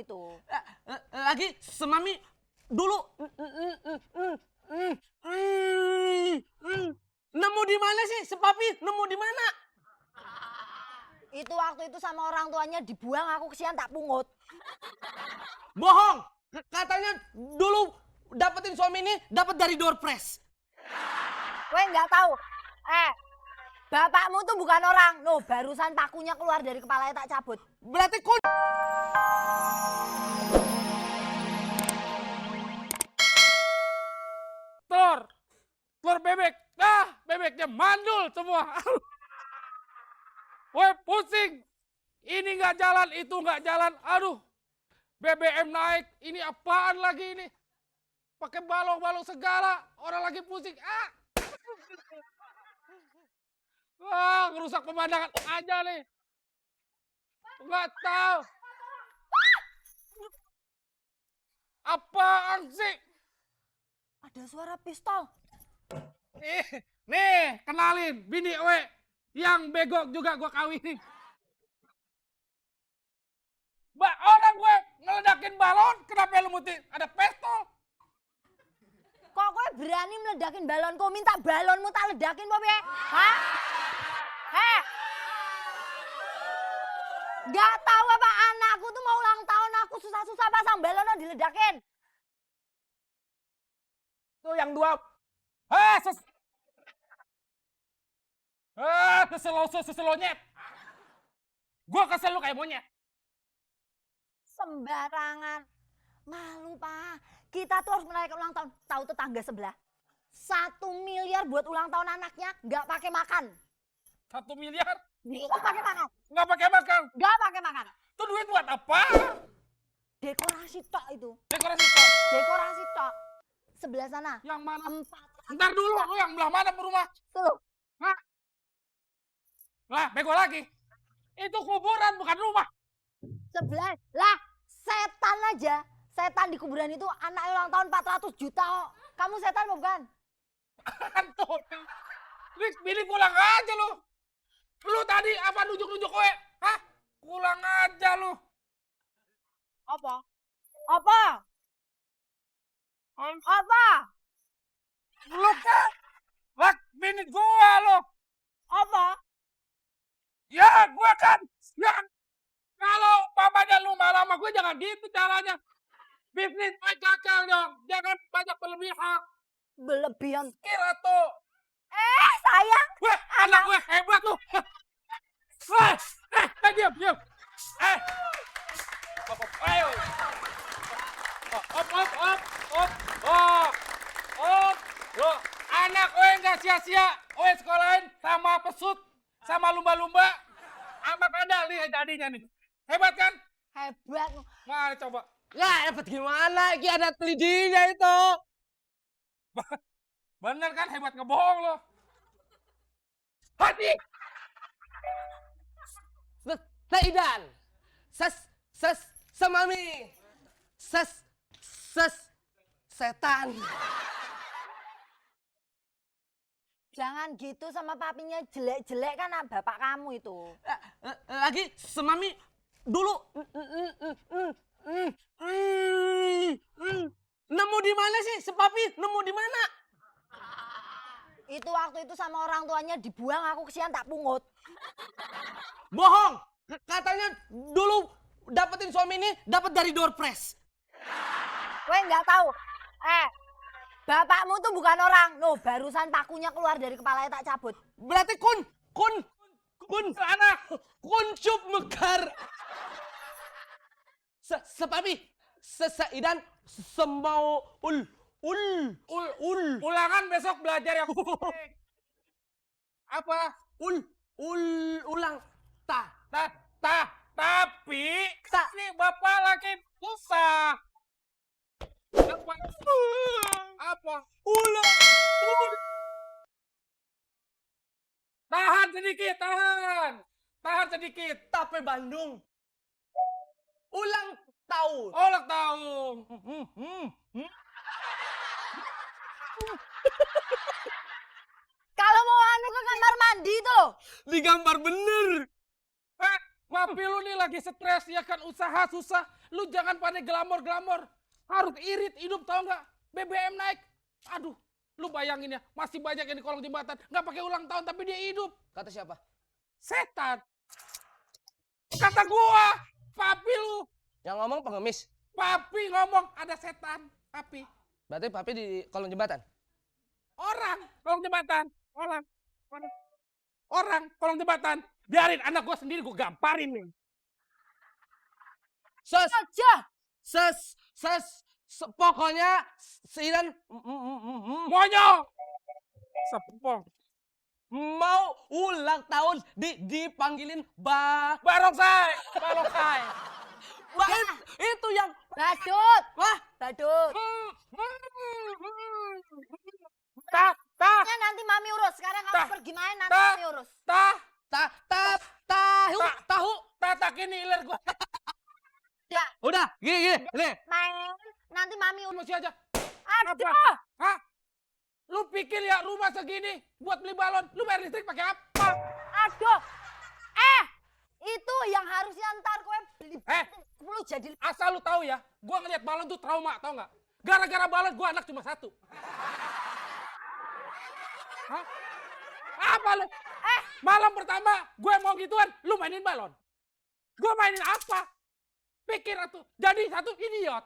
itu. Lagi semami dulu nemu di mana sih sepapi? Nemu di mana? Itu waktu itu sama orang tuanya dibuang, aku kesian tak pungut. Bohong. Katanya dulu dapetin suami ini dapat dari door press. Kowe nggak tahu. Bapakmu tuh bukan orang. No, barusan pakunya keluar dari kepalanya tak cabut. Berarti kun. Telur bebek. Bebeknya mandul semua. Woi, pusing. Ini nggak jalan, itu nggak jalan. Aduh, BBM naik. Ini apaan lagi ini? Pakai balong-balong segala. Orang lagi pusing. Ngerusak pemandangan aja nih. Nggak tahu. Apaan sih? Ada suara pistol. Nih, kenalin. Bini we. Yang begok juga gua kawinin. Orang gue ngeledakin balon, kenapa lu mesti ada pistol? Kok kowe berani meledakin balonku? Minta balonmu tak ledakin apa piye? Hah? Gak tahu apa anakku tuh mau ulang tahun, aku susah-susah pasang balonnya diledakin. Tuh yang dua. Seselonyet. Gua kesel lu kayak monyet. Sembarangan. Malu, Pak. Kita tuh harus merayakan ulang tahun. Tahu tetangga sebelah? 1 miliar buat ulang tahun anaknya, nggak pakai makan. 1 miliar? Nggak pakai makan. Nggak pakai makan. Nggak pakai makan. Tuh duit buat apa? Dekorasi tok itu. Dekorasi kok. Dekorasi tok. Sebelah sana. Yang mana? 4. Ntar dulu, lu yang belah mana rumah? Tuh. Hah? Lah, bego lagi. Itu kuburan bukan rumah. Sebelah. Lah, setan aja. Setan di kuburan itu anak ulang tahun 400 juta kok. Kamu setan bukan? Antum. Pilih pulang aja lu. Lu tadi apa nunjuk-nunjuk kowe? Hah? Pulang aja lu. Apa? Apa? Apa? Lu kan? Lah, bini gua lu. Apa? Ya, gua kan. Yang kalau papanya lu marah sama gue jangan gitu caranya. Bisnis gagal dong. Jangan banyak berlebihan. Berlebihan. Kira tuh. Sayang. Wah, anak gue hebat lu. Diam. Ayo. Loh, anak gue nggak sia-sia. Gue sekolahin sama pesut, sama lumba-lumba, sama pedal nih jadinya nih. Hebat kan? Hebat. Mana coba? Ya, hebat gimana? Iki ada telidinya itu. Bener kan hebat ngebohong lo. Hati. Taidan. Semami. Setan. Jangan gitu sama papinya, jelek-jelek kan bapak kamu itu. Lagi semami dulu nemu di mana sih sepapi? Nemu di mana? Itu waktu itu sama orang tuanya dibuang, aku kesian tak pungut. Bohong. Katanya dulu dapetin suami ini dapat dari door press. Kowe nggak tahu. Bapakmu tuh bukan orang. No, barusan pakunya keluar dari kepalanya tak cabut. Berarti kun anak kuncup mekar. Sepapi sesaidan semau Ulangan besok belajar yang baik. Apa? Ulang Tapi ini bapak lagi susah. Apa? ulang Tahan sedikit, tahan sedikit. Tape Bandung. Ulang tahun. Ulang tahun. Kalau mau anu ke kamar mandi tuh. Digambar bener. Papi lu nih lagi stres ya kan, usaha susah. Lu jangan pada glamor-glamor. Harus irit hidup tau nggak? BBM naik. Aduh, lu bayangin ya, masih banyak yang di kolong jembatan nggak pakai ulang tahun tapi dia hidup. Kata siapa? Setan. Kata gua, papi lu. Yang ngomong pengemis. Papi ngomong ada setan. Papi. Berarti papi di kolong jembatan. Orang kolong jembatan. Orang kolong jembatan. Biarin anak gua sendiri gua gamparin nih. Pokoknya Idan Monyo. Sepong. mau ulang tahun dipanggilin Barongsai. Itu yang Badut. wah Badut. Tah. Ya, nanti mami urus. Sekarang kamu Tah. pergi main, nanti Tah. mami urus. tahu. Tatak ini iler gua. Ya, Udah, gini. main. Nanti mami urus. Masih aja. Aduh. Hah? Lu pikir ya rumah segini buat beli balon, lu bayar listrik pakai apa? Aduh. Itu yang harusnya ntar kowe beli. Lu jadi Asal lu tahu ya, gua ngeliat balon tuh trauma, tau nggak? Gara-gara balon gua anak cuma satu. Hah? Apa lu? Malam pertama gue mau gituan, lu mainin balon. Gua mainin apa? Pikir atuh, jadi satu idiot.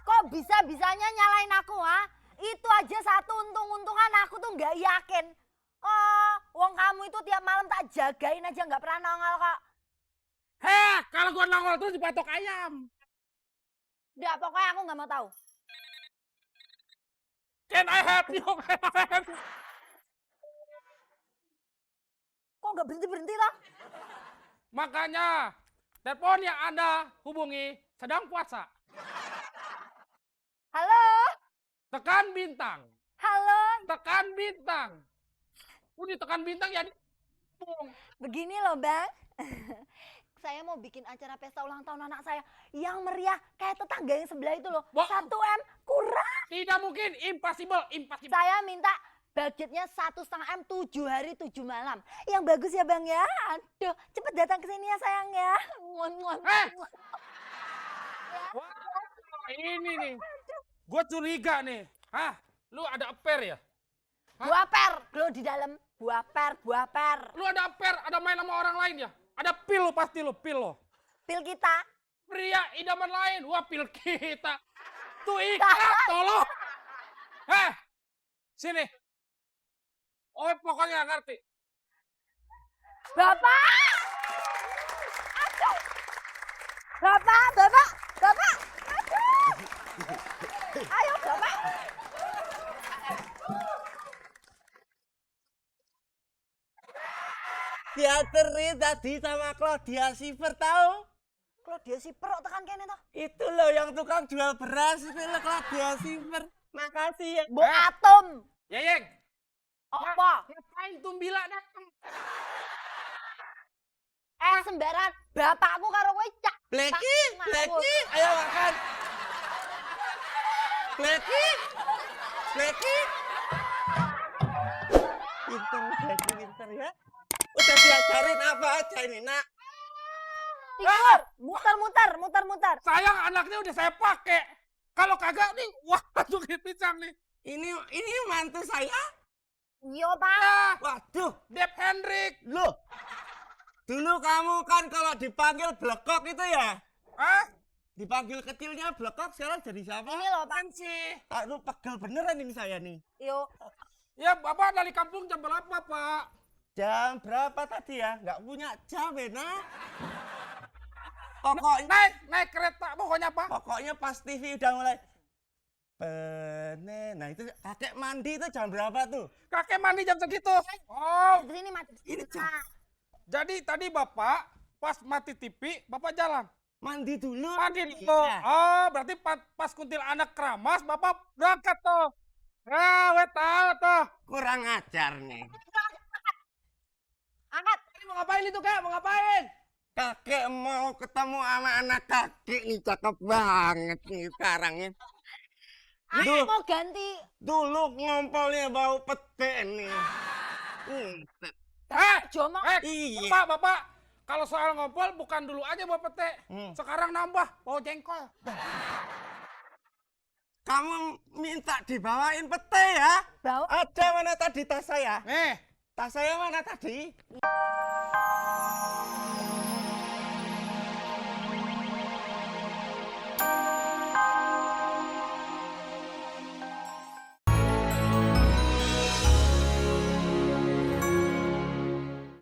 kok bisa-bisanya nyalain aku, ha? Itu aja satu untung-untungan aku tuh nggak yakin. Oh, wong kamu itu tiap malam tak jagain aja nggak pernah nongol kok. Kalau gua nongol terus dipatok ayam. Udah, pokoknya aku nggak mau tahu. Can I help you? Kok nggak berhenti-berhenti loh? Makanya, telepon yang Anda hubungi sedang puasa. Halo? Tekan bintang. Halo? Tekan bintang. Udah tekan bintang ya. Begini loh, Bang. Saya mau bikin acara pesta ulang tahun anak saya yang meriah kayak tetangga yang sebelah itu loh. 1 M kurang. Tidak mungkin, impossible. Saya minta budgetnya 1,5 M 7 hari 7 malam. Yang bagus ya, Bang ya. Aduh, cepet datang ke sini ya sayang ya. Muan. Wah, ini nih. Gue curiga nih. Lu ada affair ya? Buah per, lo di dalam. Buah per. Lu ada affair, ada main sama orang lain ya? Ada pil lo pasti lo, pil lo. Pil kita. Pria idaman lain, wah pil kita. Tuh ikat, tolong. Sini. Oh pokoknya nggak ngerti. Bapak! Aduh! Bapak! Aduh! Ayo, Bapak! Dianterin tadi sama Claudia Siver tahu? Claudia si perok tekan kene toh. Itu loh yang tukang jual beras itu loh Claudia Siver. Makasih ya. Bu Atom. Yeyeng. Apa? Ngapain Tumbila datang? Sembaran bapakku karo kowe cak. Bleki, ayo makan. Bleki. Pinter ya. Udah diajarin apa aja ini nak? Muter. Sayang anaknya udah saya pakai. Kalau kagak nih, wah masukin pisang nih. Ini mantu saya. Yo, Pak. Waduh, Dep Hendrik. loh. Dulu kamu kan kalau dipanggil blekok itu ya? Dipanggil kecilnya blekok, sekarang jadi siapa? Ini loh, Pak. sih. Aduh, pegel beneran ini saya nih. Yo. Ya Bapak dari kampung jam berapa Pak? Jam berapa tadi ya? Nggak punya jam ya, nak? Pokoknya, Naik kereta, pokoknya apa? pokoknya pas TV udah mulai. Nah itu kakek mandi itu jam berapa tuh? Kakek mandi jam segitu. Oh, Di sini mati. Ini jam. jadi tadi Bapak pas mati TV, Bapak jalan. Mandi dulu. Mandi dulu. Iya. Oh, berarti pas kuntil anak keramas, Bapak berangkat tuh. Weh tahu tuh. Kurang ajar nih. Angkat. Ini mau ngapain itu, Kak? Mau ngapain? Kakek mau ketemu sama anak kakek nih, cakep banget nih sekarang ya. Aku mau ganti. Dulu ngompolnya bau pete nih. aja omong. Iya. Bapak. Kalau soal ngompol bukan dulu aja bawa pete. Sekarang nambah bawa jengkol. Kamu minta dibawain pete ya? Bawa. Ada mana tadi tas saya? Nih, Tas saya mana tadi?